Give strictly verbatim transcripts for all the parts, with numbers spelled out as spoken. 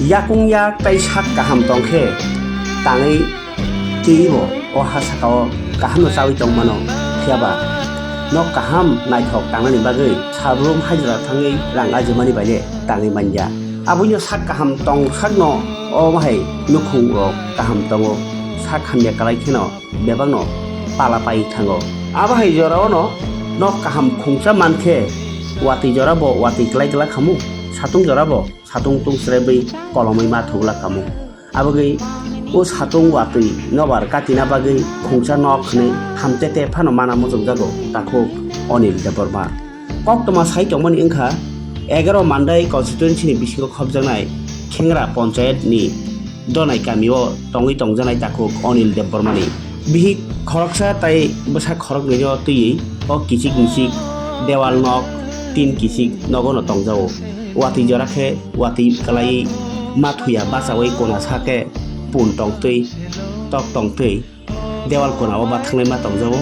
Yakung yak tei sak kaham tong khe tangwi twiwi bo o ha saka o kaham no chawi tong mano. Phiya ba nok kaham naithok tangnani bagwi sabrum hajra thangwi rang ajimani bai le tangwi manya. Aboino sak kaham tong sakno o bahai nukhung rok kaham tongo, sak hamya kwlai kheno bebakno pala pai thango. Abo hai jorao no nok kaham khungsa mankhe watwi jora bo watwi kwlai kwlai khamu, satung jora bo satung tung srebwi kolomwi ma thugla khamu. Abagwi o satung watwi nobar katina bagwi khungsa nok hwnwi hamtete phano mana muchungjago takhuk Anil Debbarma. Koktwma sai tongmani wngkha egaro Mandai constituency ni bisingo khopjaknai Khengra Panchayat ni Donai kamio tongwi tongjanai takhuk Anil Debbarmani bihik khoroksa tai bwsa khoroknwino twiwi o kichik michik dewal nok, tin kichik nogono tongjao. Watwi jora khe watwi kwlaiwi ma thuya bachaui kona sa khe pun tongtwi, tok tongtwi. Dewal kona o bathangnaima tongjago.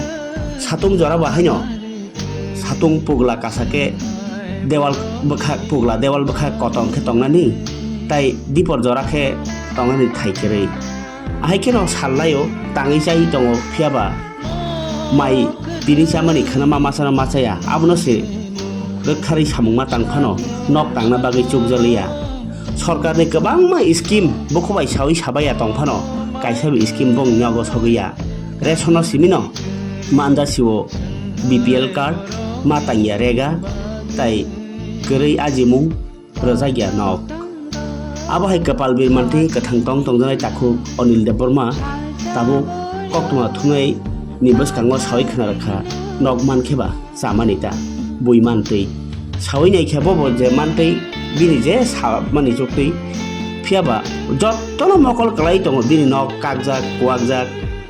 Satung jora bo haino satung pugla kasa khe dewal bwkha, pugla dewal bwkha kotom khe tongnani, tai dipor jora khe tongnani thai kwrwi. Ahai kheno sal laio tangwi chai tongo, phiya ba mai tini chamani kheno ma machano machaya, abono se rwktharwi samung ma tang phano nok tangna bagwi chukjaliya. Sorkarni kwbangma scheme bukhubai sawi sabaiya tong phano kaisa bo scheme bong nogo sogwiya. Ration no simino manja siwo B P L card, ma tangya rega, tai kwrwi ajimung rwjakya nok. Abo hai kwpal birmantwi kwthang tong tongjaknai takhuk Anil Debbarma tabuk koktwma thumnai ni bwskango sawi khna rwkha, nok mankhe ba chamani ta bui mantwi. Sawi naikhe bobo je mantwi bini je samani chuktwi, phiya ba jottono mokol kwlai tongo bini nok kakjak kuwakjak.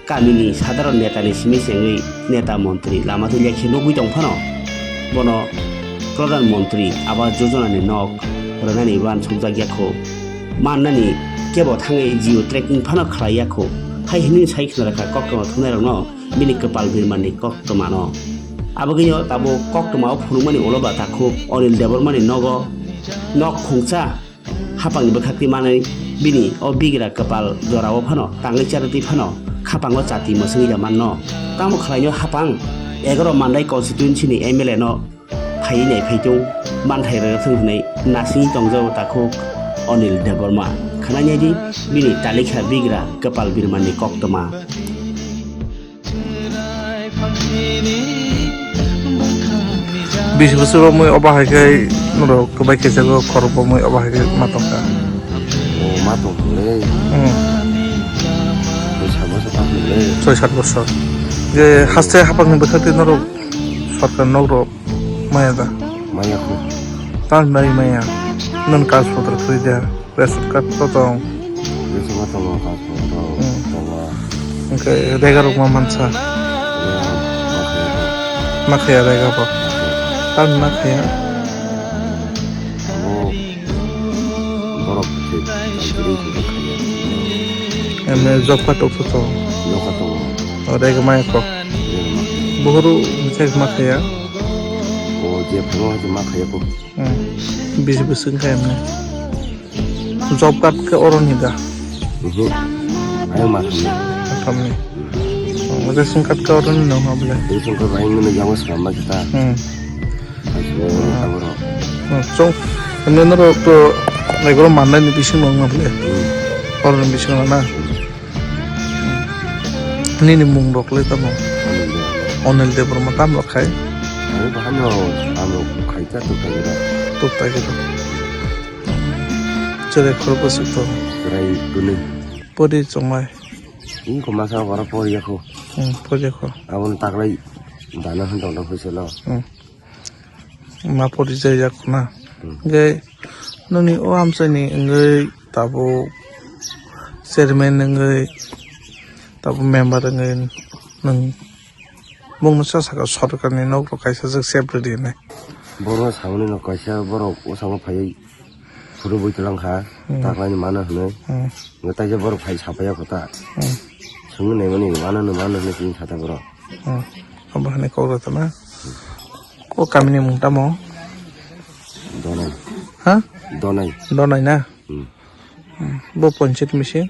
Kamini sadharon netani simi chengwi neta montri lama twi lekhe nugwi tong phano bono Pradhan Montri Awas Yojana ni nok rwnani uansukjak yakho. Mannani kebo thangwi geo tracking phano khlai yakho. Hai hwnwi sai khna rwkha koktwma thumnairokno bini kwpal birmani koktwmano. Abagwino tabuk koktwmao phunukmani ulo ba takhuk Anil Debbarmani nogo nok khungsa hapangni bwkhak twi manwi bini o bigra kwpal jorao phano tangwi charwtwi phano khapango chati mwswngwi da manno. Tamo khlaino hapang egaro Mandai constituency ni M L A no phaiwi naiphaitung manthai rwthwng hwnwi nasingwi tongjago takhuk Anil Debbarma. Khwnai naidi bini talikha bigra kwpal birmani koktwma. Bis bosor romwi obo hai khe norok kwbai khe jago khorok bomwi obo hai khe ma tongkha. O ma tongthokle. Hmm. Soi sat bosor tongthokle. Soi sat bosor. Je haste hapangni bwkhak twi norok sorkar nok rok maya da? Maya kho. Tamni bagwi maya? Nwng kagoj potro kwrwi da? Ration card to tong. Ration card tongo, passport tongo, Hmm. tongo. Hwnkhe rega rok ma mansa? Rega rok ma khaya. Ma khaya rega bo? Ma khaya. Tamni ma khaya? Abo borok se tanchiri se khaya. Eme job card to tong? Job card tongo. O rega ma kho? Rega ma khaya. Bohoro hwnkhe ma khaya? O je phano hai ma khaya kho. Hmm. Bisi bwswk khe emne. Job card khe oroni da? Mhm. Ayang ma thamni. Thamni. Oh, ration card khe oroni no ma bole. Ration card bai ngi yang slam ma kita. Hmm. Asle aboro. Hmm. Chong, emne norok to naigoro mannai ni bising no ma bole. Hmm. Oroni bising no na. Hmm. Nini mung rok le tamo? Anil Debbarma. Anil Debbarma tam rok khai? Ani bahai no amo khai ta tu khai ra. Tu khai ra. Cherai khorbo suk to. Cherai kuni. Pori chongnai. Ini ko masa wara pori ako. Hmm, pori ako. Abon taklai dana han tong tong phaisa lo. Hmm. Ma pori jai jak na. Hmm. Ge nini o amchai ni wngwi tabuk chairman wngwi tabuk member wngwi nwng bongno cha saka sorkar ni nok rok kaisa jak sep rwdi hinwi. Borok samani no kaisa borok o samo phaiwi phuru bui twlang kha, Hmm. taklai ni mano hinwi. Hmm. Nw taisa borok phai sapaiya kho ta. Hmm. Swngwi naimani mano no mano hinwi chini sata borok. Hmm. Abo hinwi kok rw tana. O kamini mung tamo? Donai. Ha? Donai. Donai na? Hmm. Bo panchayat misi?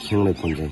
Khenglai panchayat.